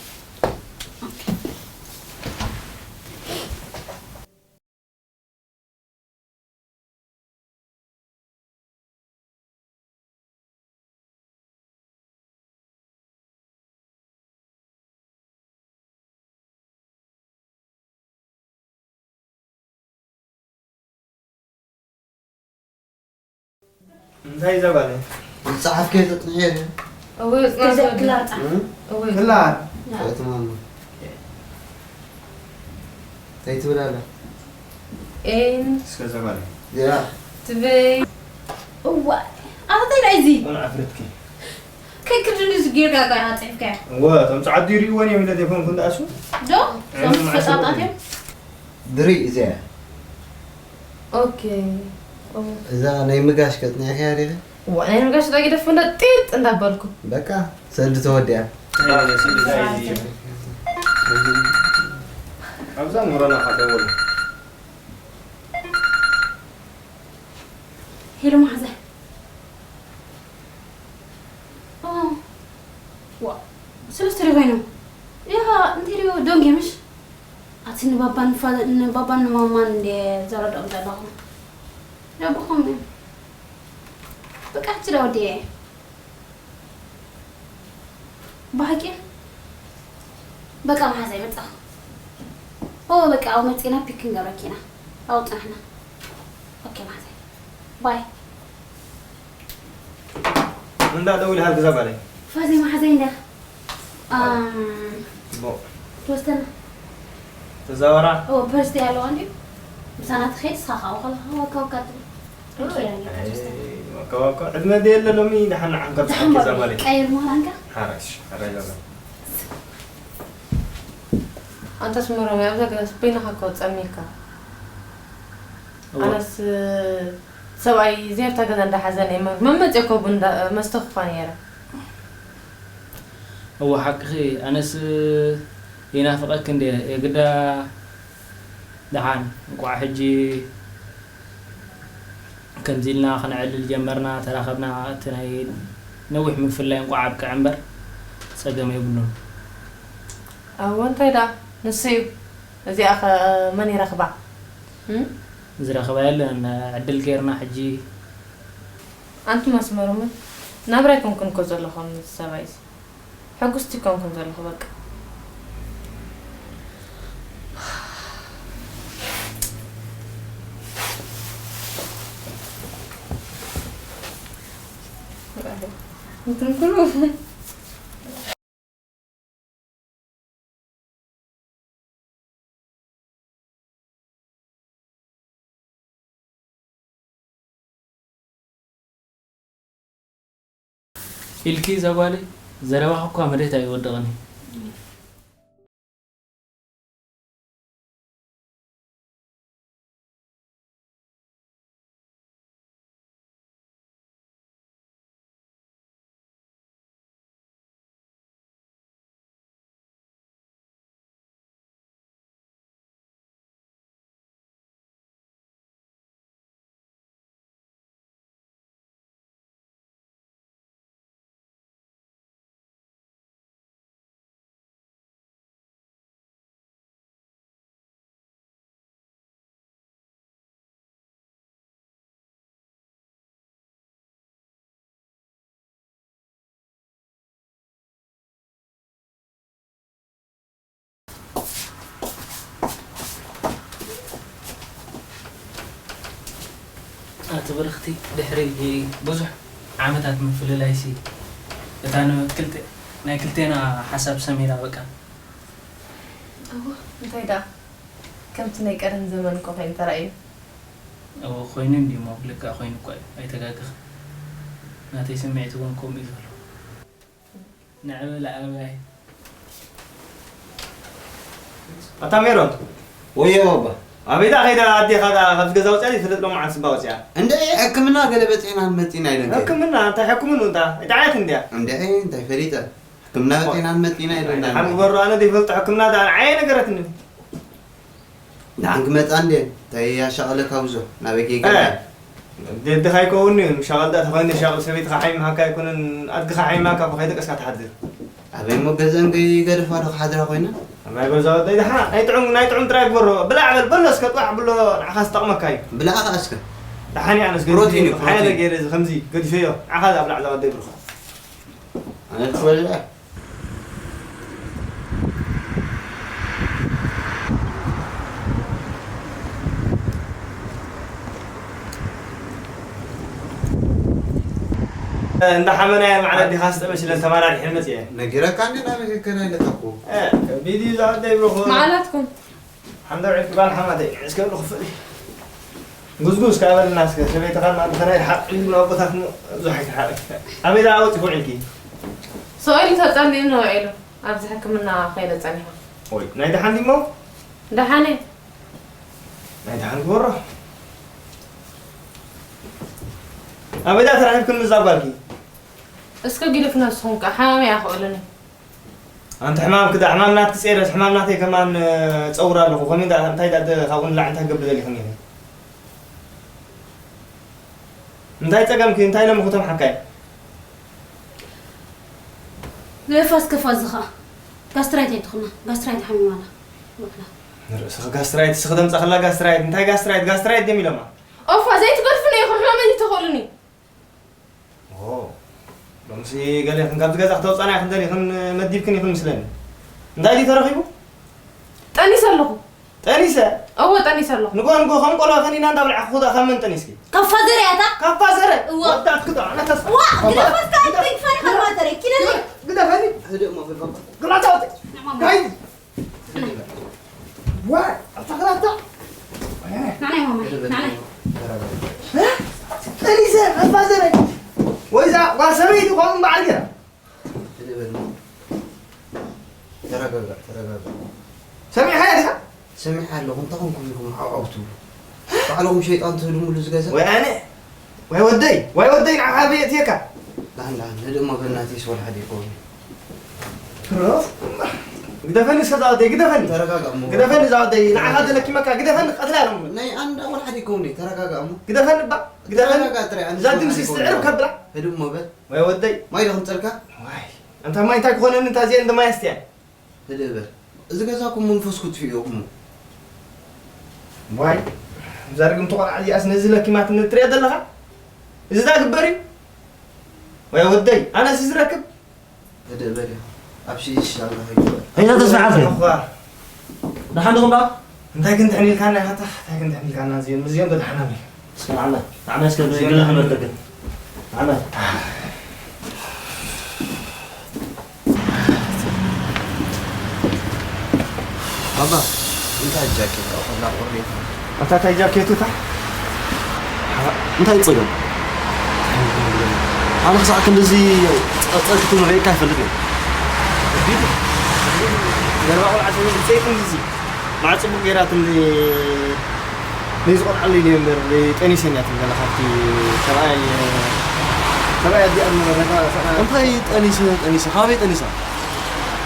ኦኬ። እንታይ እዛ ጓለይ? ዝጸሓፍከዮ ተጽንዕዮ ድዩ? እወ፣ ገዛ ጽናት ክላጻ። እም? እወ። ክላር። ያ። ሰበይቲ ማማ። እንታይ ትብል ኣላ? ኤን። እስከ እዛ ጓለይ። ያ። ትበይ። እዋ። ኣታ እንታይ ደኣ እዚ? ቁኑዕ ኣፍሪትኪ። ከክርድን እዚ ጌርካ እኮ ኢኻ ጽሒፍካዮ። እወ፣ እቶም ጸዓዱ ይርእይወን እዮም ኢለ ዘይኮንኩ እንዳኣሱ። ዶ? እዞም እዞም ፈጣጣት እዮም። ድሪ እዚኣ። ኦኬ። ኦ። እዛ ናይ ምጋሽ ከጽኒዕካያ ዲኺ? እዋ፣ ናይ ምጋሽ ዳጊ ደፍ እንዳ ጢጥ እንዳበልኩ። በቃ፣ ሰልዲ ተወዲኣ። እዛ፣ እዛ፣ እዛ፣ እዛ። ኣብዛ ሞሮና ካደወሉ። ሄሎ፣ ማሕዘ። ኦ፣ ዋ፣ ሰለስተ ድዩ ኮይኖም? ያ፣ እንታይ ድዩ፣ ዶንጌ ምሽ? ኣቲ ንባባን ንፋ-፣ ንባባን ንማማን እንዴ ዘረድኦም ዘለኹ። ነብኹም እዩ። በቃ፣ ሕጂ ዶ ወዲኤ? ብሓቂ? በቃ፣ መሓዛይ መጻኹ። ኦ፣ በቃ፣ ኣብኡ መጺና ፒክ ክንገብረኪ ኢና። ኣብኡ ጽናሕና። ኦኬ፣ መሓዛይ። ባይ። እንዳ ደውል ሃብ ግዛ ባለይ። ፋዚ መሓዛይ እንዳ። ኣም። ቦ። ወስተና ተዛወራ እዎ ፐርስቲ ኣለዋ እንዲዩ ምሳና ትኸይድ ስኻ ካብኡ ከለኻ ወካ ወካ ትብል እንኪ ያ ጌርካ ትወስተና ወካ ወካ ዕድመ ደየለ ሎሚ ደሓን ንዓም ከም ዝሓኪ ዛማለይ ቀይር ምዃንካ ሓራሽ ሓራሽ ዛዛ ኣንታ ስመሮም ኣብዛ ገዛ ስበይናኻ እኮ ጸሚካ ኣነስ ሰብኣይ ዜርታ ገዛ እንዳሓዘነ እየ መመፅኦ እኮ ቡን መስተኹፋ ነይረ እወ ሓቅኺ ኣነስ ይናፍቐኪ እንድየ የግዳ ደሓን እንቋዕ ሕጂ ከምዚ ኢልና ክነዕልል ጀመርና ተራኸብና እቲ ናይ ነዊሕ ምፍልላይ እንቋዕ ኣብቅዐ እምበር ፀገም የብሉን ኣወ እንታይ ደኣ ንሱ እዩ እዚኣ ኸ መን ይረኽባ ዝረኸባ የለን ዕድል ገይርና ሕጂ ኣንቲ መስመርምን ናብራ ኣይኮንኩን እኮ ዘለኹ ምስ ሰብኣይሲ ሕጉስቲ ኣይኮንኩን ዘለኹ በቃ ኢልኪ እዛ ጓለይ ዘረባኺ እኳ መሬት ኣይወድቕን እዩ። ኣቲ ብርኽቲ ድሕሪ ብዙሕ ዓመታት ምፍልላይሲ እታ ናይ ክልቴና ሓሳብ ሰሚራ በቃ። እወ እንታይ ደኣ ከምቲ ናይ ቀደም ዘመን እኮ ኮይኑ ተራእዩ። እወ ኮይኑ እንድዩ እሞ ብልክዕ ኮይኑ እኳ እዩ ኣይተጋገኽን። ናተይ ስምዒት እውን ከምኡ እዩ ዘሎ። ንዕበ ለኣበይ ኣታ ሜሮን ወዮ ባባ ኣበይ ደኣ ከይዳ ኣዴኻ ደኣ ካብዚ ገዛ ወፅያ ዘይትፈልጥ ሎማዓንቲ ስባ ወፅያ እንደ ሕክምና ገለ በፂሕና መፂና ኢለን ከይደ ሕክምና እንታይ ሕክምኑ እንታ ይጠዓየት እንድያ እንደ እንታይ ፈሊጠ ሕክምና በፂሕና መፂና ኢለና ሓም ግበሩ ኣነ ዘይፈልጦ ሕክምና ደኣ ንዓየ ነገረትኒ ደሓን ክመፃ እንድየ እንታይ ኣሻቐለካ ብዙሕ ናበይ ከይከዳ ደድኻ ኣይከውንዩ ሻቐል ደኣ ተኾይነ ሻቐል ሰበይትኻ ሓይምሃካ ኣይኮነን ኣድግኻ ሓይምሃካ እኮ ከይደቀስካ ትሓድር ኣበይ እሞ ገዘን ከይገደፋ ዶ ክሓድራ ኮይና ኣባይ በዛ ወደይ ደሓ ናይ ጥዑም ናይ ጥዑም ጥራይ ግበሮ ብላዕ በል በሎ እስከ ጥዋዕ ብሎ ንዓኻ ዝጠቕመካ እዩ ብላዕ ከዓ እስከ ደሓን እዩ ኣነስ ፕሮቲን እዩ ሓያለ ገይረ እዚ ከምዚ ገዲፈዮ ንዓኻ ዝኣ ብላዕ ዛ ወደይ ብርኻ ኣነ ክበልዕ እንዳ ሓመናየ ማዕረ ዲኻ ስጠመ ሽለን ተማራሪሐን መጽየ ነጊረካ እንዲ ናብ ከከና ኢለካ እኮ ከቢድ እዩ ዝኣደይ ብሮኹ መዓላትኩም ሓምዳውዒት ጓል ሓማተይ እስከ ብሎ ክፍል ጉዝጉዝ ካብ በልና እስከ ሰበይትኻ ድማ ብኸናይ ሓቕ ኢሉ ኣቦታትሞ ብዙሕ ኣይትሓቕ ኣበይ ደኣ ወፂኹ ዒልኪ ሰው ኢሉ ተጸልዩ ነው ኢሉ ኣብዚ ሕክምና ከይደ ጸኒሑ ወይ ናይ ደሓን ዲሞ ደሓነ ናይ ደሓን ግበሮ ኣበይ ደኣ ተራኺብክን ምዛ ጓልኪ እስከ ጊልፍ ነስኹም ከ ሓማም እያ ክእሉኒ ኣንቲ ሕማም ክዳ ሕማም ናትኪ ጼረስ ሕማም ናተይ ከማን ጸውር ኣለኹ ከመይ ዳ እንታይ ዳ ካብኡ ንላዕ እንታይ ገብር ደሊኹም ኢኺ እንታይ ጸገምኪ እንታይ ለምኹ ተምሓካይ ንፋስ ከፋ ዝኻ ጋስትራይት ኣይትኹና ጋስትራይት ሓሚማ ኣላ ውዕላ ንርእስኺ ጋስትራይት እስኺ ተምጻኽላ ጋስትራይት እንታይ ጋስትራይት ጋስትራይት ደም ኢሎማ ኦፋ ዘይትገድፉኒ ኢኹም ሕማመይ ይተኽእሉኒ ሎምሲ ገሌኽን ካብዚ ገዛ ክተውፃና ኢኽን ደሊኽን መዲብክን ኢኽን ምስለኒ እንታይ ድዩ ተረኺቡ ጠኒሰ ኣለኹ ጠኒሰ እወ ጠኒሰ ኣለኹ ንጎ ንጎ ከም ቆልዋ ከኒና እንዳብላዕኹ ኹዳ ካብ መን ጠኒስኪ ካብ ፋዘር እያ እታ ካብ ፋዘረ እወ ወዳእትኪ ዶ ኣነተስ ዋ ግደፋትካ ኣይትግፈኒ ፋዘረይ ኪነኒ ግደፈኒ ግላታ ወጥ ጋይ ዋ ኣብታ ክላታ ናናይ ማማ ናናይ ጠሊሰ መፋዘረ ወይዛ ጓል ሰበይቲ ኾኑ በዓል ገራ ተረጋጋ ተረጋጋ። ሰሚዕኻ ዲኻ? ሰሚዐ ኣለኹ። እንታይ ኮንኩም ኢኹም ዓውዓው ትብሉ? ባዕልኹም ሸይጣን ትህድምሉ ዝገዛ። ወይ ኣነ ወይ ወደይ ወይ ወደይ ንዓኻ ኣበይ የእትየካ? ዳን ዳን ንድሞ በናትይ ሶል ሓደ ይኸውን። ግደፈኒ እስከ ዛወደይ ግደፈኒ። ተረጋጋ እሞ። ግደፈኒ ዛወደይ ንዓኻ ዘለኪመካ ግደፈኒ ቀትላ ኣለሙ። ናይ ኣንዳ ወል ሓደ ይኸውን። ተረጋጋ እሞ። ግደፈኒ ባ ግደፈኒ። ተረጋጋ ጥራይ። እዛ ድምሲ ስትዕርብ ከብላ። ህድሞ በል። ወይ ወደይ። ማይ ዶ ክምፀልካ? ዋይ ኣንታ ማይ እንታይ ክኾነኒ እንታ እዚአ እንደ ማይ ኣስትያ። ህድእ በል። እዚ ገዛኩም መንፈስ ክትፍእኹም። ዋይ እዛ ርግምቲ ቆልዓ እዚኣስ ነዚ ለኪማትነት ትሪኦ ዘለኻ? እዚ ዳ ግበር እዩ? ወይ ወደይ ኣነስ እዚ ረክብ? ህድእ በል። ኣብ ሽሽ ኣላ ይግበር። ሄሎ ተስፋ ዓርከይ። እኳ ደሓን ዲኹም ደኣ? እንታይ ክንድሕን ኢልካና ኢኻ? እንታይ ክንድሕን ኢልካና? እዚኦም እዚኦም ዶ ደሓና ሚ? እስከ ንዓና ንዓና እስከ እዚኦም ግለ ደሓና ሚ? ክመርጠክ ንዓና ኣባ እንታይ ጃኬት ኣኸላ ቁሪ ኣታ እንታይ ጃኬቱ እታ እንታይ ጸገም ኣነ ክሳዕ ክንድዚ ጸጸር ክትንርኤካ ኣይፈልጥን ቢዱ ገርባ ቆልዓ ተዘይትንዚ ማዕ ጽቡቅ ገይራትኒ ንዝቆልዓሉ ኢለ እምበር ጠኒሰን እያ ትብል ዘላ ካብቲ ሰብኣይ ሰብኣይ ኣዲኣ ዝነበረታ እንታይ ጠኒሰ ጠኒሰ ካበይ ጠኒሳ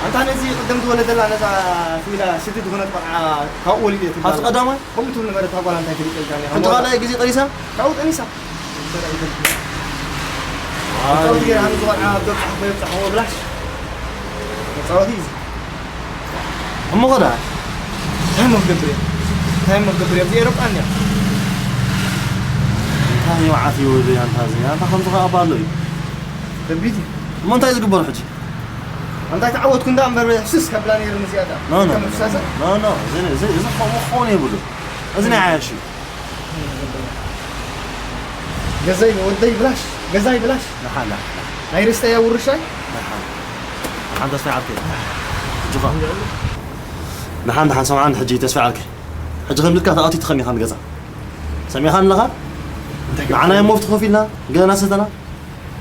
ኣንታ ነዚ ቅድም ትወለደላ ነዛ ስሚላ ስቲ ዝኾነት ቆልዓ ካብኡ ወሊደ እየ ትብል ኣብቲ ኣላ። ቀዳማይ ከምኡ ትብል ነበረ እታ ጓል እንታይ ትብል ኢልካ እኔ ሕጂ ካልኣይ ግዜ ጠኒሳ ካብኡ ጠኒሳ መጻወቲ ገይራ ንዝቆልዓ ኣብ ዶብ ጻሕፎ የብጻሕዎ ብላሽ መጻወቲ እዩ እዚ እሞ ኸዳ እንታይ እሞ ክገብር እየ እንታይ እሞ ክገብር እየ ኣብዚ ኤሮጳ እንድያ እንታይ እዩ ዓትዩ ወደይ ኣንታ እዚ ኣንታ ከምዚ ከኣ ባሎ እዩ ከቢድ እዩ እሞ እንታይ ዝግበሩ ሕጂ ኣንታ ተዓወትኩ እንዳ እምበር ሕስስ ከብላ ነይሩ ንዚኣታ ኖ ኖ ከምፍሳሰ ኖ ኖ እዚ እዚ እዚ ከምኡ ክኸውን የብሉ እዚ ናይ ዓያሽ እዩ ገዛይ ወደይ ብላሽ ገዛይ ብላሽ ንሓላ ናይ ርስተ እያ ውርሻይ ንሓላ ንሓን ተስፋ ዓርከይ እጅኻ ንሓን ድሓን ሰምዓን ሕጂ ተስፋ ዓርከይ ሕጂ ከምልካ ተኣትዩ ትኸኒኻ ንገዛ ሰሚዕኻ ኣለኻ ንዓና እሞ ኣብቲ ኮፍ ኢልና ገና ሰተና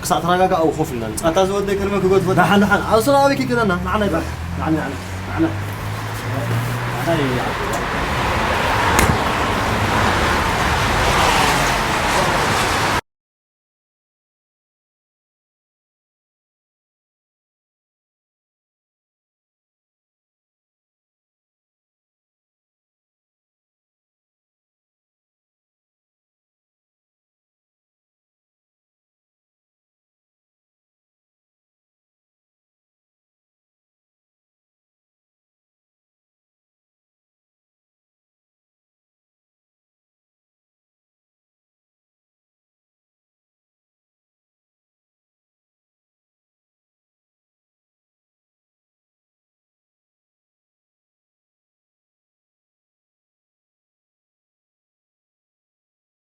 ክሳዕ ተረጋጋ ኣብኡ ኮፍ ኢልና ንፃ ኣታ ዝወደይ ከልመ ክገድፎ ንሓን ንሓን ኣብ ስራ ኣበይ ክገናና ንዓና ይባል ንዓና ንዓና ንዓና ንዓና